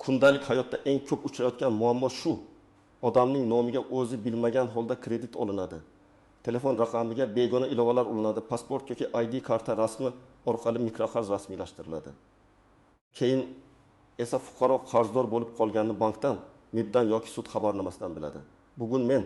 Kundalik hayotda eng ko'p uchrayotgan muammo shu: odamning nomiga o'zi bilmagan holda kredit olinadi, telefon raqamiga begona ilovalar ulanadi, pasport yoki ID karta rasmi orqali mikroqarz rasmiylashtiriladi. Keyin esa fuqaro qarzdor bo'lib qolganini bankdan, MIBdan yoki sud xabarnomasidan biladi. Bugun men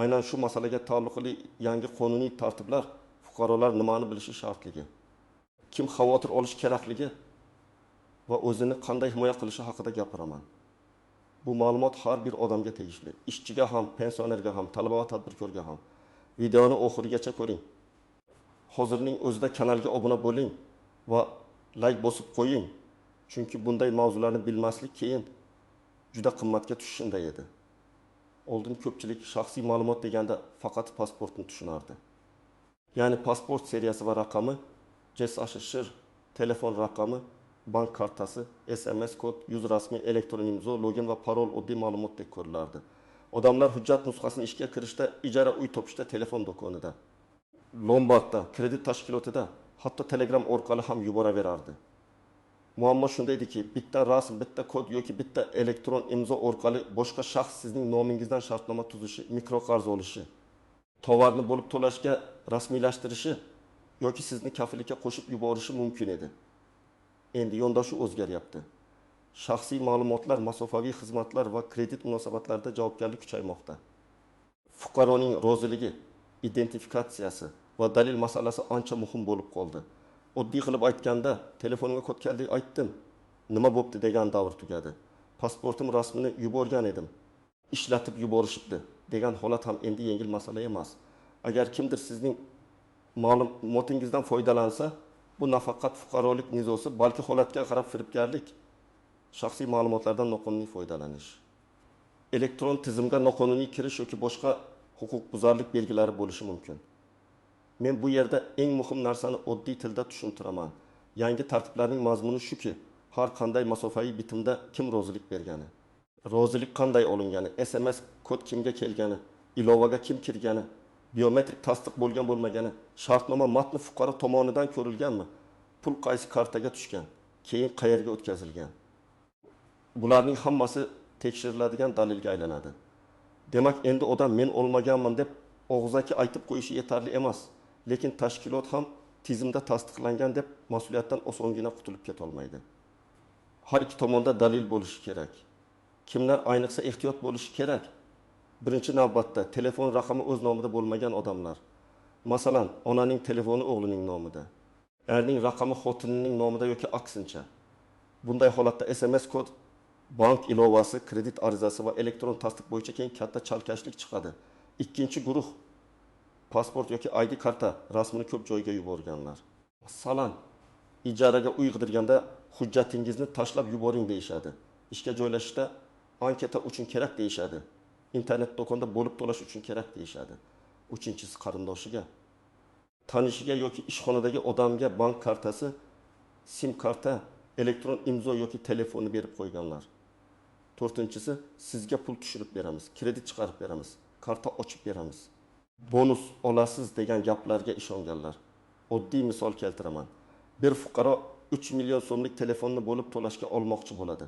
aynan shu masalaga taalluqli yangi qonuniy tartiblar, fuqarolar nimani bilishi shartligi, kim xavotir olishi kerakligi va o'zini qanday himoya qilishi haqida gapiraman. Bu ma'lumot har bir odamga tegishli. Ishchiga ham, pensionerga ham, talaba va tadbirkorga ham. Videoni oxirigacha ko'ring. Hozirning o'zida kanalga obuna bo'ling va layk bosib qo'ying. Chunki bunday mavzularni bilmaslik keyin juda qimmatga tushishinday edi. Oldin ko'pchilik shaxsiy ma'lumot deganda faqat pasportni tushunardi. Ya'ni pasport seriyasi va raqami, JSHSH, telefon raqami, bank kartasi, SMS kod, yuz rasmi, elektron imzo, login va parol oddiy ma'lumotdek ko'rilardi. Odamlar hujjat nusxasini ishga kirishda, ijara uy topishda, telefon do'konida, lombardda, kredit tashkilotida, hatto Telegram orqali ham yuboraverardi. Muammo shunda ediki, bitta rasm, bitta kod yoki bitta elektron imzo orqali boshqa shaxs sizning nomingizdan shartnoma tuzishi, mikroqarz olishi, tovarni bo'lib to'lashga rasmiylashtirishi yoki sizni kafillikka qo'shib yuborishi mumkin edi. Endi yondashuv o'zgaryapti. Shaxsiy ma'lumotlar, masofaviy xizmatlar va kredit munosabatlarida javobgarlik kuchaymoqda. Fuqaroning roziligi, identifikatsiyasi va dalil masalasi ancha muhim bo'lib qoldi. Oddiy qilib aytganda, telefonimga kod keldi, aytdim, nima bo'pti degan davr tugadi. Pasportim rasmini yuborgan edim, ishlatib yuborishibdi degan holat ham endi yengil masala emas. Agar kimdir sizning ma'lumotingizdan foydalansa, bu nafaqat fuqarolik nizosi, balki holatga qarab firibgarlik, shaxsiy ma'lumotlardan noqonuniy foydalanish, elektron tizimga noqonuniy kirish yoki boshqa huquqbuzarlik belgilari bo'lishi mumkin. Men bu yerda eng muhim narsani oddiy tilda tushuntiraman. Yangi tartiblarning mazmuni shuki, har qanday masofaviy bitimda kim rozilik bergani, rozilik qanday olingani, SMS kod kimga kelgani, ilovaga kim kirgani, biometrik tasdiq bo'lgan bo'lmagani, shartnoma matni fuqaro tomonidan ko'rilganmi, pul qaysi kartaga tushgan, keyin qayerga o'tkazilgan. Bularning hammasi tekshiriladigan dalilga aylanadi. Demak, endi odam men olmaganman deb og'zaki aytib qo'yishi yetarli emas, lekin tashkilot ham tizimda tasdiqlangan deb mas'uliyatdan osongina qutulib keta olmaydi. Har ikki tomonda dalil bo'lishi kerak. Kimlar ayniqsa ehtiyot bo'lishi kerak? Birinchi navbatda telefon raqami o'z nomida bo'lmagan odamlar. Masalan, onaning telefoni o'g'lining nomida, erning raqami xotinining nomida yoki aksincha. Bunday holatda SMS kod, bank ilovasi, kredit arizasi va elektron tasdiq bo'yicha keyin katta chalkashlik chiqadi. Ikkinchi guruh pasport yoki ID karta rasmini ko'p joyga yuborganlar. Masalan, ijaraga uy qidirganda hujjatingizni tashlab yuboring deyishadi. Ishga joylashishda anketa uchun kerak deyishadi. Internet do'konda bo'lib to'lash uchun kerak deyishadi. Uchinchisi qarindoshiga, tanishiga yoki ishxonadagi odamga bank kartasi, sim karta, elektron imzo yoki telefonni berib qo'yganlar. To'rtinchisi sizga pul tushirib beramiz, kredit chiqarib beramiz, karta ochib beramiz, bonus olasiz degan gaplarga ishonganlar. Oddiy misol keltiraman. Bir fuqaro 3 million so'mlik telefonni bo'lib to'lashga olmoqchi bo'ladi.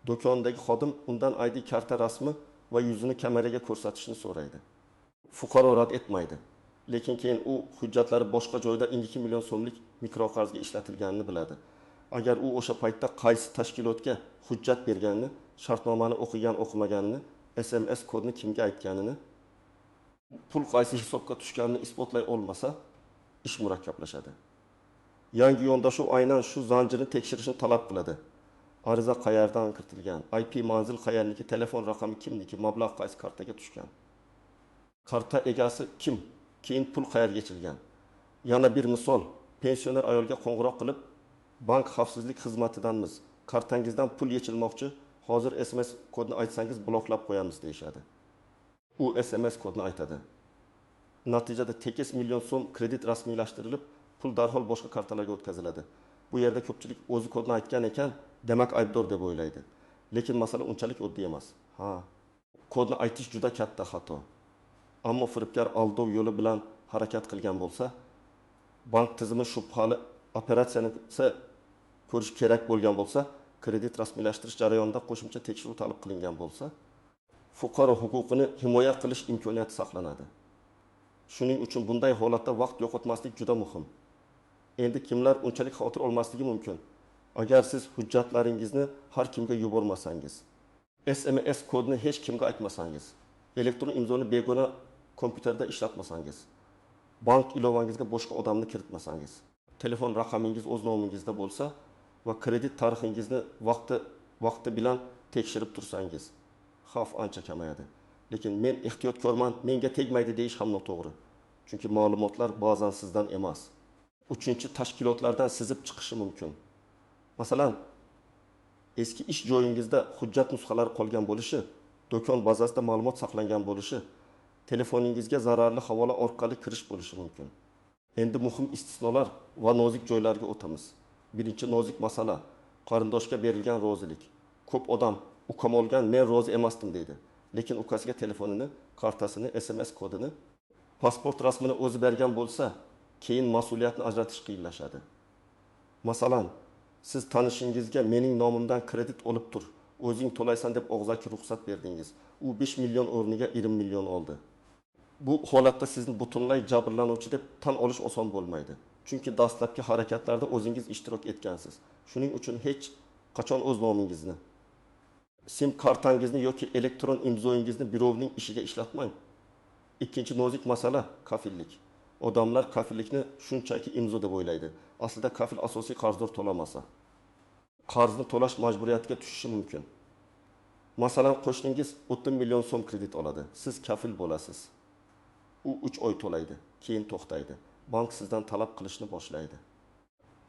Do'kondagi xodim undan ID karta rasmi va yuzini kameraga ko'rsatishni so'raydi. Fuqaro rad etmaydi. Lekin keyin u hujjatlari boshqa joyda 2 million so'mlik mikroqarzga ishlatilganini biladi. Agar u o'sha paytda qaysi tashkilotga hujjat berganini, shartnomani o'qigan o'qimaganini, SMS kodni kimga aytganini, pul qaysi hisobga tushganini isbotlay olmasa, ish murakkablashadi. Yangi yondashuv aynan shu zanjirni tekshirishni talab qiladi. Ariza qayerdan kiritilgan, IP manzil qayerniki, telefon raqami kimniki, mablag' qaysi kartaga tushgan, karta egasi kim, keyin pul qayerga yechilgan. Yana bir misol, pensioner ayolga qo'ng'iroq qilib, bank xavfsizlik xizmatidanmiz, kartangizdan pul yechilmoqchi, hozir SMS kodni aytsangiz bloklab qo'yamiz deyishadi. U SMS kodni aytadi. Natijada 8 million so'm kredit rasmiylashtirilib, pul darhol boshqa kartalarga o'tkaziladi. Bu yerda ko'pchilik o'zi kodni aytgan ekan, demak aybdor deb o'ylaydi. Lekin masala unchalik oddiy emas. Ha, kodni aytish juda katta xato. Ammo firibgar aldov yo'li bilan harakat qilgan bo'lsa, bank tizimi shubhali operatsiyani ko'rish kerak bo'lgan bo'lsa, kredit rasmiylashtirish jarayonida qo'shimcha tekshiruv talab qilingan bo'lsa, fuqaro huquqini himoya qilish imkoniyati saqlanadi. Shuning uchun bunday holatda vaqt yo'qotmaslik juda muhim. Endi kimlar unchalik xavotir olmasligi mumkin? Agar siz hujjatlaringizni har kimga yubormasangiz, SMS kodini hech kimga aytmasangiz, elektron imzoni begona kompyuterda ishlatmasangiz, bank ilovangizga boshqa odamni kiritmasangiz, telefon raqamingiz o'z nomingizda bo'lsa va kredit tarixingizni vaqti vaqti bilan tekshirib tursangiz, xavf ancha kamayadi. Lekin men ehtiyotkorman, menga tegmaydi deyish ham noto'g'ri. Chunki ma'lumotlar ba'zan sizdan emas, uchinchi tashkilotlardan sizib chiqishi mumkin. Masalan, eski ish joyingizda hujjat nusxalari qolgan bo'lishi, do'kon bazasida ma'lumot saqlangan bo'lishi, telefoningizga zararli havola orqali kirish bo'lishi mumkin. Endi muhim istisnolar va nozik joylarga o'tamiz. Birinchi nozik masala qarindoshga berilgan rozilik. Ko'p odam ukam olgan, men rozi emasdim deydi. Lekin ukasiga telefonini, kartasini, SMS kodini, pasport rasmini o'zi bergan bo'lsa, keyin mas'uliyatni ajratish qiyinlashadi. Masalan, siz tanishingizga mening nomimdan kredit olib tur, o'zing to'laysan deb og'zaki ruxsat berdingiz. U 5 million o'rniga 20 million oldi. Bu holatda sizni butunlay jabrlanuvchi deb tan olish oson bo'lmaydi. Chunki dastlabki harakatlarda o'zingiz ishtirok etgansiz. Shuning uchun hech qachon o'z nomingizni, sim kartangizni yoki elektron imzoyingizni birovning ishiga ishlatmang. Ikkinchi nozik masala kafillik. Odamlar kafillikni shunchaki imzo deb o'ylaydi. Aslida kafil asosiy qarzdor to'lamasa, qarzni to'lash majburiyatiga tushishi mumkin. Masalan, qo'shningiz 30 million so'm kredit oladi. Siz kafil bo'lasiz. U 3 oy to'laydi, keyin to'xtaydi. Bank sizdan talab qilishni boshlaydi.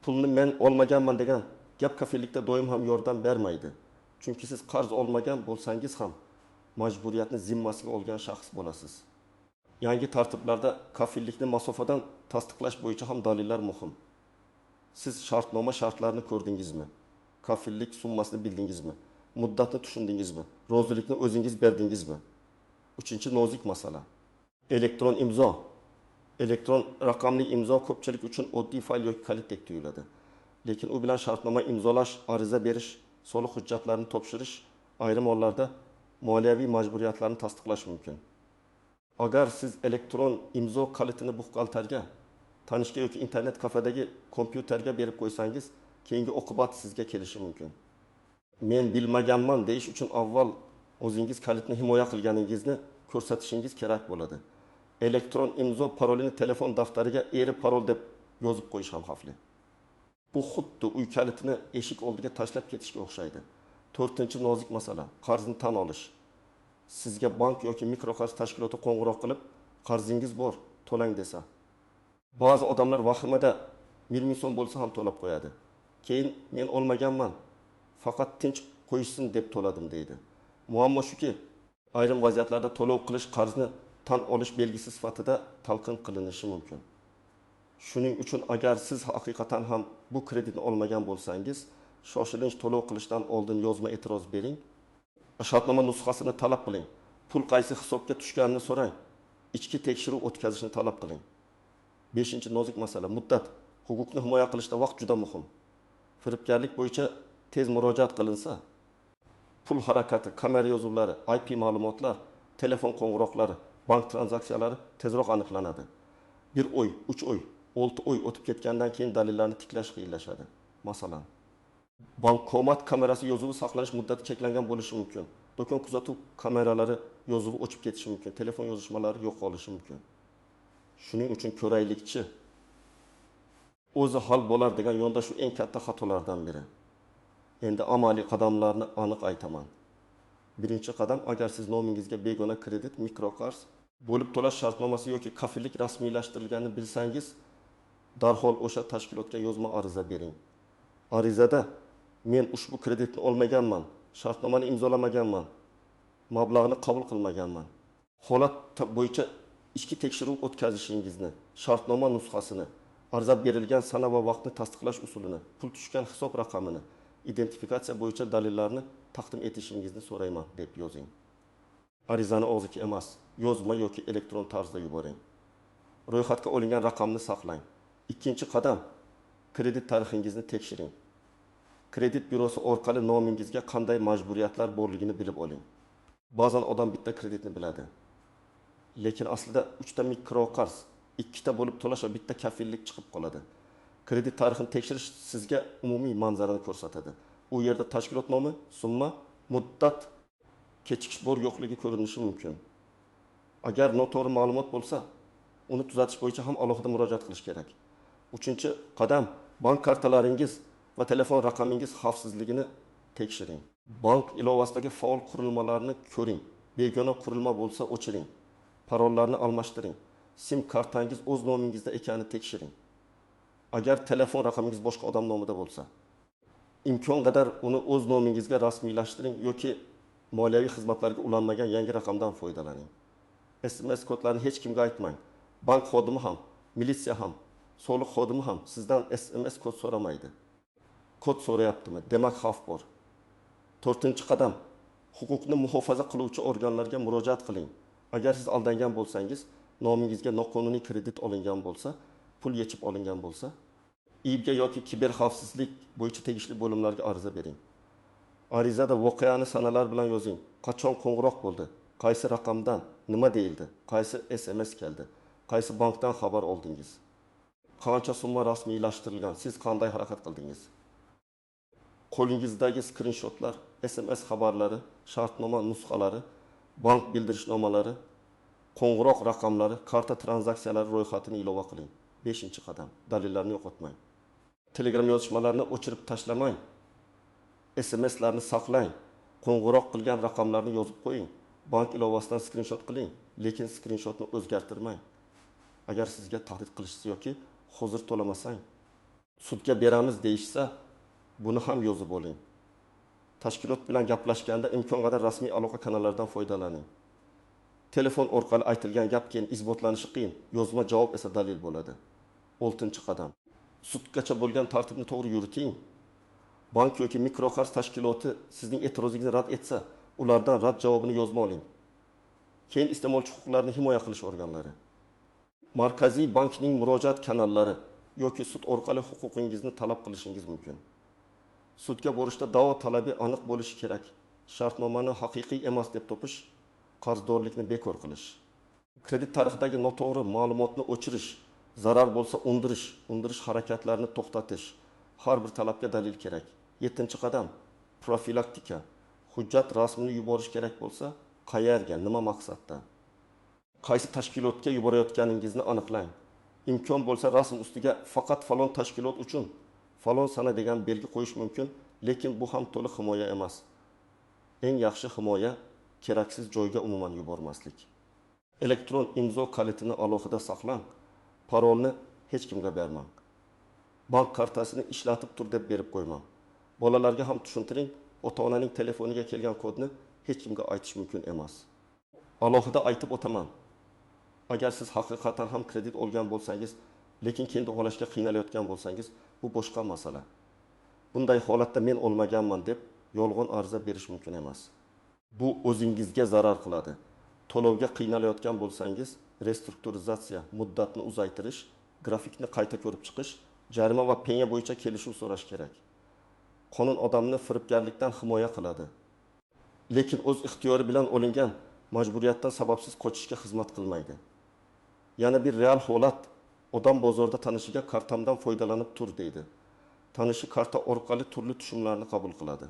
Pulni men olmaganman degan gap kafillikda doim ham yordam bermaydi. Chunki siz qarz olmagan bo'lsangiz ham majburiyatni zimmasiga olgan shaxs bo'lasiz. Yangi tartiblarda kafillikni masofadan tasdiqlash bo'yicha ham dalillar muhim. Siz shartnoma shartlarini ko'rdingizmi? Kafillik summasini bildingizmi? Muddatni tushundingizmi? Rozilikni o'zingiz berdingizmi? Uchinchi nozik masala. Elektron imzo. Elektron raqamli imzo ko'pchilik uchun oddiy fayl yoki kalitdek tuyuladi. Lekin u bilan shartnoma imzolash, ariza berish, soliq hujjatlarini topshirish, ayrim hollarda moliyaviy majburiyatlarni tasdiqlash mumkin. Agar siz elektron imzo kalitini buxgalterga, tanishga yoki internet kafedagi kompyuterga berib qo'ysangiz, keyingi oqibat sizga kelishi mumkin. Men bilmaganman deyish uchun avval o'zingiz kalitni himoya qilganingizni ko'rsatishingiz kerak bo'ladi. Elektron imzo parolini telefon daftariga eri parol deb yozib qo'yish ham xavfli. Bu xuddi uy kalitini eshik oldiga tashlab ketishga o'xshaydi. To'rtinchi nozik masala qarzni tan olish. Sizga bank yoki mikroqarz tashkiloti qo'ng'iroq qilib, qarzingiz bor, to'lang desa. Ba'zi odamlar vahimada 1 ming so'm bo'lsa ham to'lab qo'yadi. Keyin men olmaganman, faqat tinch qo'yishsin deb to'ladim deydi. Muammo shuki, ayrim vaziyatlarda to'lov qilish qarzni tan olish belgisi sifatida talqin qilinishi mumkin. Shuning uchun agar siz haqiqatan ham bu kreditni olmagan bo'lsangiz, shoshilinch to'lov qilishdan oldin yozma e'tiroz bering. Shartnoma nusxasini talab qiling. Pul qaysi hisobga tushganini so'rang. Ichki tekshiruv o'tkazishni talab qiling. Beshinchi nozik masala muddat. Huquqni himoya qilishda vaqt juda muhim. Firibgarlik bo'yicha tez murojaat qilinsa, pul harakati, kamera yozuvlari, IP ma'lumotlar, telefon qo'ng'iroqlari, bank tranzaksiyalari tezroq aniqlanadi. 1 oy, 3 oy, 6 oy o'tib ketgandan keyin dalillarni tiklash qiyinlashadi. Masalan, bankomat kamerasi yozuvi saqlanish muddati cheklangan bo'lishi mumkin. Do'kon kuzatuv kameralari yozuvi o'chib ketishi mumkin, telefon yozishmalari yo'qolishi mumkin. Shuning uchun ko'raylikchi, o'zi hal bo'lar degan yondashuv eng katta xatolardan biri. Endi amaliy qadamlarni aniq aytaman. Birinchi qadam, agar siz nomingizga begona kredit, mikroqarz, bo'lib to'lash shartnomasi yoki kafillik rasmiylashtirilganini bilsangiz, darhol o'sha tashkilotga yozma ariza bering. Arizada men ushbu kreditni olmaganman, shartnomani imzolamaganman, mablag'ni qabul qilmaganman. Holat bo'yicha ichki tekshiruv o'tkazishingizni, shartnoma nusxasini, ariza berilgan sana va vaqtni tasdiqlash usulini, pul tushgan hisob raqamini, identifikatsiya bo'yicha dalillarni taqdim etishingizni so'rayman deb yozing. Arizani og'zaki emas, yozma yoki elektron tarzda yuboring. Ro'yxatga olingan raqamni saqlang. Ikkinchi qadam, kredit tarixingizni tekshiring. Kredit byurosi orqali nomingizga qanday majburiyatlar borligini bilib oling. Ba'zan odam bitta kreditni biladi. Lekin aslida 3 ta mikroqarz, 2 ta bo'lib to'lash va bitta kafillik chiqib qoladi. Kredit tarixini tekshirish sizga umumiy manzarani ko'rsatadi. U yerda tashkilot nomi, summa, muddat, kechikish bor yo'qligi ko'rinishi mumkin. Agar noto'g'ri ma'lumot bo'lsa, uni tuzatish bo'yicha ham alohida murojaat qilish kerak. 3-chi qadam, bank kartalaringiz va telefon raqamingiz xavfsizligini tekshiring. Bank ilovasidagi faol qurilmalarni ko'ring. Begona qurilma bo'lsa o'chiring. Parollarni almashtiring. SIM kartangiz o'z nomingizda ekanini tekshiring. Agar telefon raqamingiz boshqa odam nomida bo'lsa, imkon qadar uni o'z nomingizga rasmiylashtiring yoki moliyaviy xizmatlarga ulanmagan yangi raqamdan foydalaning. SMS kodlarini hech kimga aytmang. Bank xodimi ham, militsiya ham, soliq xodimi ham sizdan SMS kod so'ramaydi. Kod so'rayaptimi? Demak xavf bor. 4-chi qadam, huquqni muhofaza qiluvchi organlarga murojaat qiling. Agar siz aldangan bo'lsangiz, nomingizga noqonuniy kredit olingan bo'lsa, pul yechib olingan bo'lsa, IIBga yoki kiber xavfsizlik bo'yicha tegishli bo'limlarga ariza bering. Arizada voqeani sanalar bilan yozing. Qachon qo'ng'iroq bo'ldi? Qaysi raqamdan? Nima deyildi? Qaysi SMS keldi? Qaysi bankdan xabar oldingiz? Qancha summa rasmiylashtirilgan? Siz qanday harakat qildingiz? Qo'lingizdagi skrinshotlar, SMS xabarlari, shartnoma nusxalari, bank bildirishnomalari, qo'ng'iroq raqamlari, karta tranzaksiyalari ro'yxatini ilova qiling. 5-chi qadam, dalillarni yo'qotmang. Telegram yozishmalarini o'chirib tashlamang. SMSlarni saqlang. Qo'ng'iroq qilgan raqamlarni yozib qo'ying. Bank ilovasidan skrinshot qiling, lekin skrinshotni o'zgartirmang. Agar sizga tahdid qilishsa yoki hozir to'lamasang, sudga beramiz deyishsa, buni ham yozib oling. Tashkilot bilan gaplashganda imkon qadar rasmiy aloqa kanallaridan foydalaning. Telefon orqali aytilgan gap keyin isbotlanishi qiyin, yozma javob esa dalil bo'ladi. 6-chi qadam, sudgacha bo'lgan tartibni to'g'ri yuriting. Bank yoki mikroqarz tashkiloti sizning e'tirozingizni rad etsa, ulardan rad javobini yozma oling. Keyin iste'molchi huquqlarini himoya qilish organlari, Markaziy bankning murojaat kanallari yoki sud orqali huquqingizni talab qilishingiz mumkin. Sudga borishda da'vo talabi aniq bo'lishi kerak. Shartnomani haqiqiy emas deb topish, qarzdorlikni bekor qilish, kredit tarixidagi noto'g'ri ma'lumotni o'chirish, zarar bo'lsa undirish, undirish harakatlarini to'xtatish. Har bir talabga dalil kerak. 7-chi qadam, profilaktika. Hujjat rasmini yuborish kerak bo'lsa, qayerga, nima maqsadda? Qaysi tashkilotga yuborayotganingizni aniqlang. Imkon bo'lsa rasm ustiga faqat falon tashkilot uchun falon sana degan belgi qo'yish mumkin, lekin bu ham to'liq himoya emas. Eng yaxshi himoya keraksiz joyga umuman yubormaslik. Elektron imzo kalitini alohida saqlang. Parolni hech kimga bermang. Bank kartasini ishlatib tur deb berib qo'ymang. Bolalarga ham tushuntiring, ota-onaning telefoniga kelgan kodni hech kimga aytish mumkin emas. Alohida aytib o'taman. Agar siz haqiqatan ham kredit olgan bo'lsangiz, lekin keyin to'lashga qiynalayotgan bo'lsangiz, bu boshqa masala. Bunday holatda men olmaganman deb yolg'on ariza berish mumkin emas. Bu o'zingizga zarar qiladi. To'lovga qiynalayotgan bo'lsangiz, restrukturizatsiya, muddatni uzaytirish, grafikni qayta ko'rib chiqish, jarima va penya bo'yicha kelishuv so'rash kerak. Qonun odamni firibgarlikdan himoya qiladi. Lekin o'z ixtiyori bilan olingan majburiyatdan sababsiz qochishga xizmat qilmaydi. Yana bir real holat, odam bozorda tanishiga kartamdan foydalanib tur deydi. Tanishi karta orqali turli tushumlarni qabul qiladi.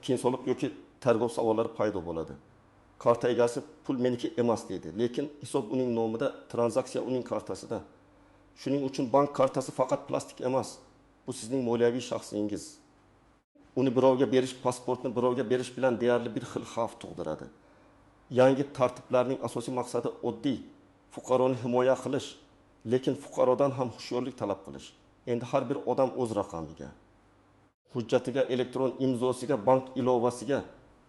Keyin soliq yoki tergov savollari paydo bo'ladi. Karta egasi pul meniki emas deydi, lekin hisob uning nomida, tranzaksiya uning kartasida. Shuning uchun bank kartasi faqat plastik emas, bu sizning moliyaviy shaxsingiz. Uni birovga berish, pasportni birovga berish bilan deyarli bir xil xavf tug'diradi. Yangi tartiblarning asosiy maqsadi oddiy fuqaroni himoya qilish, lekin fuqarodan ham hushyorlik talab qilish. Endi har bir odam o'z raqamiga, hujjatiga, elektron imzosiga, bank ilovasiga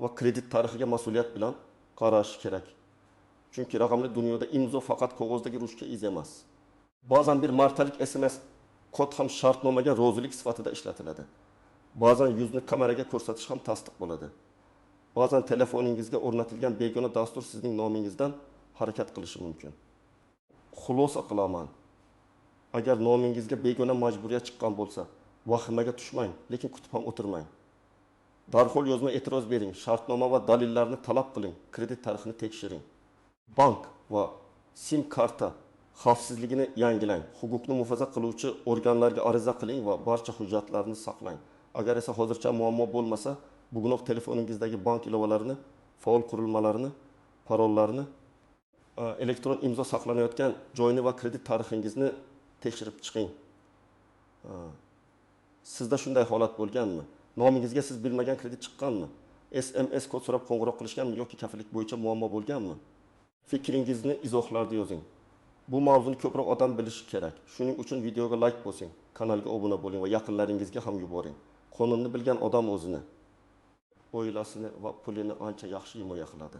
va kredit tarixiga mas'uliyat bilan qarash kerak. Chunki raqamli dunyoda imzo faqat qog'ozdagi ruchka iz emas. Ba'zan bir martalik SMS kod ham shartnomaga rozilik sifatida ishlatiladi. Ba'zan yuzni kameraga ko'rsatish ham tasdiq bo'ladi. Ba'zan telefoningizga o'rnatilgan begona dastur sizning nomingizdan harakat qilishi mumkin. Xulosa qilaman. Agar nomingizga begona majburiyat chiqqan bo'lsa, Vahimaga tushmang, lekin kutib ham o'tirmang. Darhol yozma e'tiroz bering, shartnoma va dalillarni talab qiling, kredit tarixini tekshiring. Bank va SIM karta xavfsizligini yangilang. Huquqni muhofaza qiluvchi organlarga ariza qiling va barcha hujjatlarni saqlang. Agar esa hozircha muammo bo'lmasa, bugunoq telefoningizdagi bank ilovalarini, faol qurilmalarni, parollarni, elektron imzo saqlanayotgan joyni va kredit tarixingizni tekshirib chiqing. Sizda shunday holat bo'lganmi? Nomingizga siz bilmagan kredit chiqqanmi? SMS kod so'rab qo'ng'iroq qilishganmi yoki kafillik bo'yicha muammo bo'lganmi? Fikringizni izohlarda yozing. Bu mavzuni ko'proq odam bilishi kerak. Shuning uchun videoga like bosing, kanalga obuna bo'ling va yaqinlaringizga ham yuboring. Qonunni bilgan odam o'zini, oilasini va pulini ancha yaxshi himoya qiladi.